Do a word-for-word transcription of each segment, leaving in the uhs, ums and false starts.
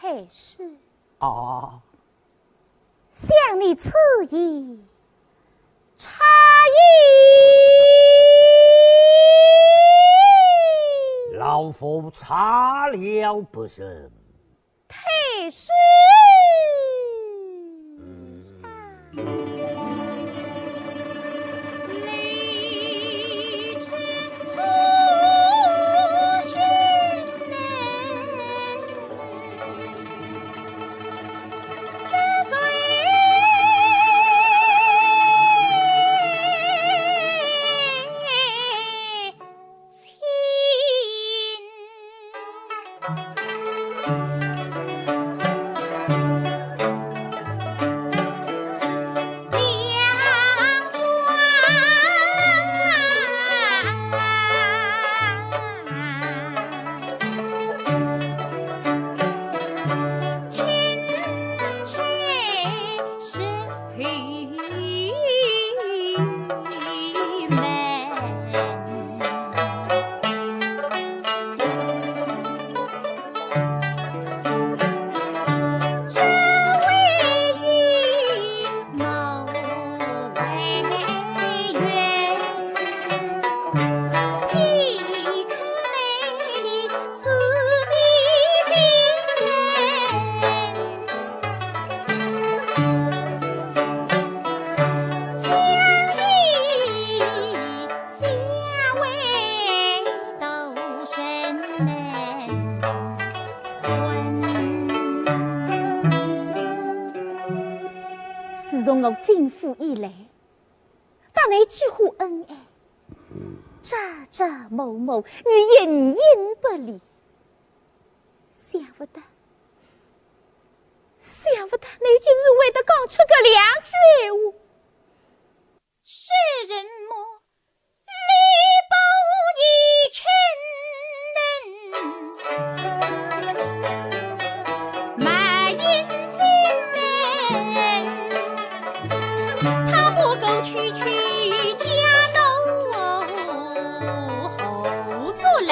太师。啊。想你此言差矣。老夫差了不成。太师。嗯。 自从我进府以来，搭倷几化恩爱，朝朝暮暮，你形影不离。想不到，想不到倷竟然会得讲出搿两句闲话。 世人么，礼不言轻，埋怨进门，他不够区区家奴后做人。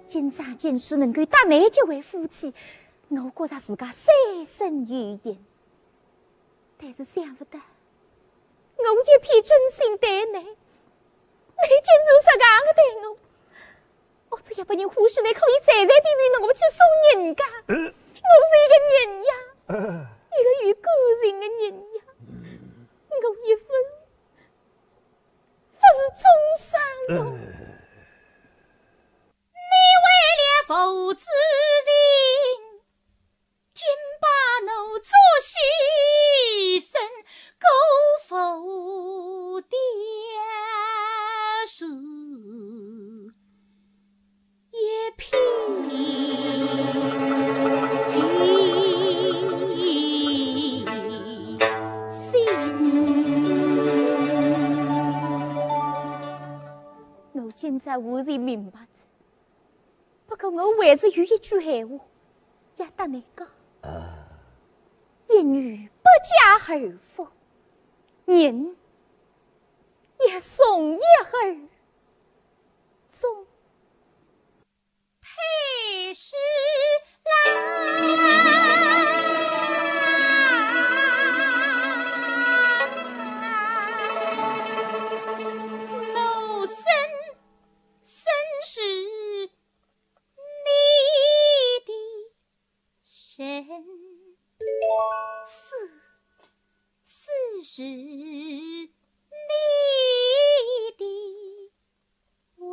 今朝竟是能够搭倷结为夫妻，我觉着自家三生有幸。但是想不到，我一片真心待倷，倷竟然实梗个待我。 哦，只要不人欢喜，倷可以随随便便拿我去送人家。呃。我是一个人呀，呃。一个有感情的人呀，我一份不是终生咯。呃。你为了父之情， 竟把奴作牺牲，辜负爹是一片心。我今朝忽然明白哉。 不过我还是有一句闲话要搭倷讲。啊。一女不嫁后夫，人要从一而终。太师啦，奴身 身是你的身，死，死是你的魂。